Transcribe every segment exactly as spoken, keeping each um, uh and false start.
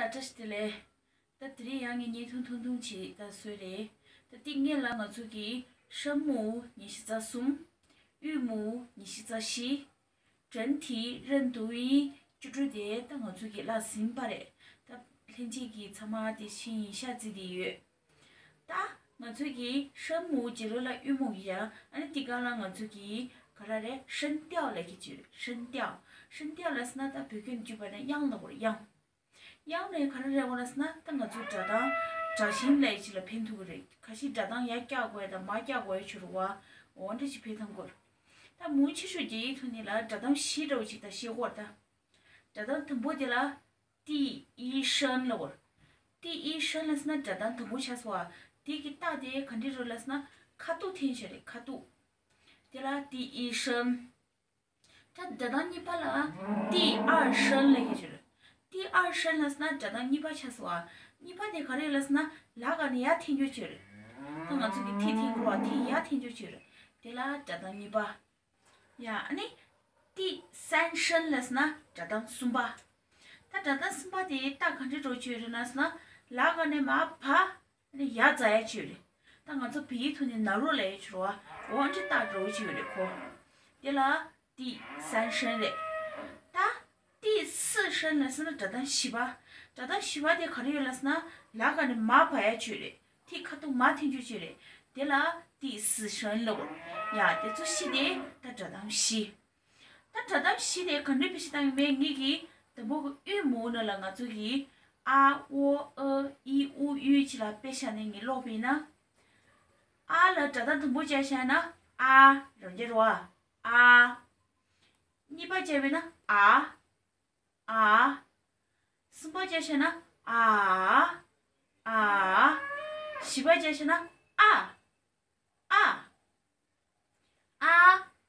བཀྲ་ཤིས་བདེ་ལེགས། ད་དེ་རིང་ཡང་ངས་བརྙན་ཐུང་ཐུང་ཐུང་ཅིག་ད་བཟོས་རེད། ད་དེ་སྔོན་ལ་ང་ཚོ་གི་声母ཉི་ཤུ་རྩ་གསུམ། 韵母ཉི་ཤུ་རྩ་བཞི། 整体认读音 བཅུ་དྲུག་དེ་ད་ང་ཚོ་གི་བཀླགས་ཟིན་པ་རེད། ད་ལྷན་རྒྱས་ཀྱིས་ཚང་མ་དེ་ཤེས་ཡིན་ཤག་བརྩིས་བསྡད་ཡོད། ད་ང་ཚོ་གི་声母 རྗེས་ལོ་ལ་韻母 གི་ཡ། ཨ་ནི་དེ་ག་ལ་ང་ཚོ་གི་ག་རེ་རེད། 声调 ལབ་ཀྱི་ཅིག 声调། 声调 ལབ་སོང་ན་ད་བོད་སྐད་ནང་བསྒྱུར་བ་ན་དབྱངས་ལབ་དགོས་རེད། དབྱངས། དབྱངས་ལབ་ག་རེ་རེད་ལབ་སོང་ན་ད་ང་ཚོ་སྒྲ་གདངས་སྒྲ་ཞིབ་ལབ་ཡ་ཅིག་ལ་ཕན་ཐོགས་ཀྱི་རེད། ཁ་ཤས་སྒྲ་གདངས་ཡར་བཀྱག་དགོས་ཡ་དང་མར་བཀྱག་དགོས་ཡ་ཅིག་ཡོད་རེད་བ། འོ་འདྲ་ཅིག་ཕན་ཐོགས་ཀྱི་རེད། ད་མང་ཆེ་ཤོས་རྒྱ་ཡིག་ཐོག་ནས་ལ་སྒྲ་གདངས་བཞི་འདྲ་བོ་ཅིག་ད་ཤེས་དགོས་རེད་ད། སྒྲ་གདངས་དང་པོ་དེ་ལ་第一声 ལབ་དགོས་རེད། 第一声 ལབ་སོང་ན་སྒྲ་གདངས་དང་པོ་ཆགས་སོང་བ། དེ་གི་རྟགས་དེ་ག་འདྲ་རེད་ལབ་སོང་ན་ཁ་ཐུག་འཐེན་བྱས་རེད། ཁ་ཐུག་དེ་ལ་第一声། ད་སྒྲ་གདངས་གཉིས་པ་ལ་第二声 ལབ་ཀྱི་ཡོད་རེད། 第二声 ལབ་སོང་ན་སྒྲ་གདངས་གཉིས་པ་ཆགས་སོང་བ། གཉིས་པ་དེ་ག་རེ་ལབ་སོང་ན་ལ་ག་ནས་ཡར་འཐེན་རྒྱུ་ཅིག་ཡོད་རེད། ད་ང་ཚོ་གི་ཐིག་འཐེན་དགོས་རེད་བ། ཐིག་ཡར་འཐེན་རྒྱུ་ཅིག་ཡོད་རེད། དེ་ལ་སྒྲ་གདངས་གཉིས་པ། ཡ་ཨ་ནི་第三声 ལབ་སོང་ན་སྒྲ་གདངས་གསུམ་པ། ད་སྒྲ་གདངས་གསུམ་པ་དེ་རྟགས་ག་འདྲ་འདྲ་བོ་ཅིག་ཡོད་རེད་ལབ་སོང་ན་ལ་ག་ནས་མར་བབས། ཨ་ནི་ཡར་འཛེག་ཡ་ཅིག་ཡོད་རེད། ད་ང་ཚོ་བོད་ཡིག་ཐོག་ནས་ན་རོ་ལབ་ཡ་ཅིག་ཡོད་རེད་བ། འོ་འདྲ་རྟགས་འདྲ་བོ་ཅིག་ཡོད་རེད་ཁོ། དེ་ལ་第三声 རེད། ད་第四声 ལབ་སོང་ན་སྒྲ་གདངས་བཞི་པ། སྒྲ་གདངས་བཞི་པ་དེ་ག་རེ་ཡོད་ལབ་སོང་ན་ལ་ག་ནས་མར་བབས་ཡ་ཅིག་ཡོད་རེད། ཐིག་ཁ་ཐུག་མར་འཐེན་རྒྱུ་ཅིག་ཡོད་རེད། དེ་ལ་第四声 ལབ་དགོས། ཡ་དེ་ཚོ་བཞི་དེ་ད་སྒྲ་གདངས་བཞི། ད་སྒྲ་གདངས་བཞི་དེ་ག་འདྲ་དཔེ་ཆ་བཏང་ཡོད་མེད་ངེད་ཀྱིས་དང་པོ་གི་韻母 ནང་ལ་ང་ཚོ་གིས་ཨ་འོ་ཨ་ཨི་ཨུ་ཨུ་ཅིག་ལ་དཔེ་བཞག་ནས་ངས་ཀློག་པ་ཡིན་ན། ཨ་ལ་སྒྲ་གདངས་དང་པོ་བརྒྱབ་བཞག་ན་ཨ་རང་རྒྱལ་རོ་ཨ། ཨ། གཉིས་པ་བརྒྱབ་པ་ཡིན་ན་ཨ། ཨ། གསུམ་པ་བརྒྱབ་བཞག་ན་ཨ། ཨ། བཞི་པ་བརྒྱབ་བཞག་ན་ཨ། ཨ། ཨ།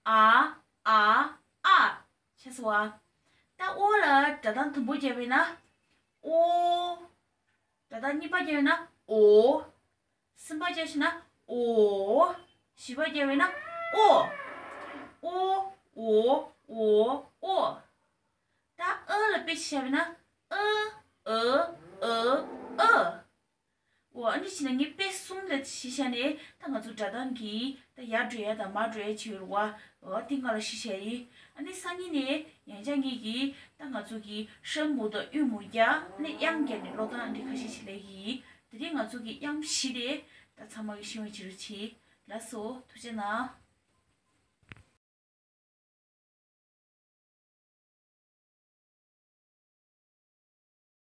ཨ། ཨ། ཨ། ཤེས་སོང་བ། ད་ཨོ་ལ་སྒྲ་གདངས་དང་པོ་བརྒྱབ་པ་ཡིན་ན་ཨོ། སྒྲ་གདངས་གཉིས་པ་བརྒྱབ་པ་ཡིན་ན་ཨོ། གསུམ་པ་བརྒྱབ་བཞག་ན་ཨོ། བཞི་པ་བརྒྱབ་པ་ཡིན་ན་ཨོ། ཨོ། ཨོ། ཨོ། ཨོ། ད་ཨ་ལ་དཔེ་ཆ་བཞག་པ་ཡིན་ན་ཨ། ཨ། ཨ། ཨ། འོ་ཨ་འདྲ་བྱས་ན་ངས་དཔེ་གསུམ་ལ་གཞི་བཞག་ནས་ད་ང་ཚོ་སྒྲ་གདངས་ཀྱི་ད་ཡར་འགྲོ་ཡ་དང་མར་འགྲོ་ཡ་བྱེད་ཡོད་རེད་བ། འོ་དེ་སྔ་ལ་གཞི་བཞག་ཡིན། ཨ་ནི་སང་ཉིན་ནས་ཡང་བསྐྱར་ངེད་ཀྱིས་ད་ང་ཚོ་གི声母 དང་韵母 རྒྱག་ཨ་ནི་དབྱངས་རྒྱག་ནས་ཀློག་སྟངས་ཨ་འདྲ་ཁ་ཤས་ཤིག་ལབ་ཀྱི་ཡིན། དེ་རིང་ང་ཚོ་གི་དབྱངས་བཞི་དེ་ད་ཚང་མ་གིས་ཤེས་པ་བྱེད་རོགས་གྱིས། ལགས་སོ། ཐུགས་རྗེ་གནང་།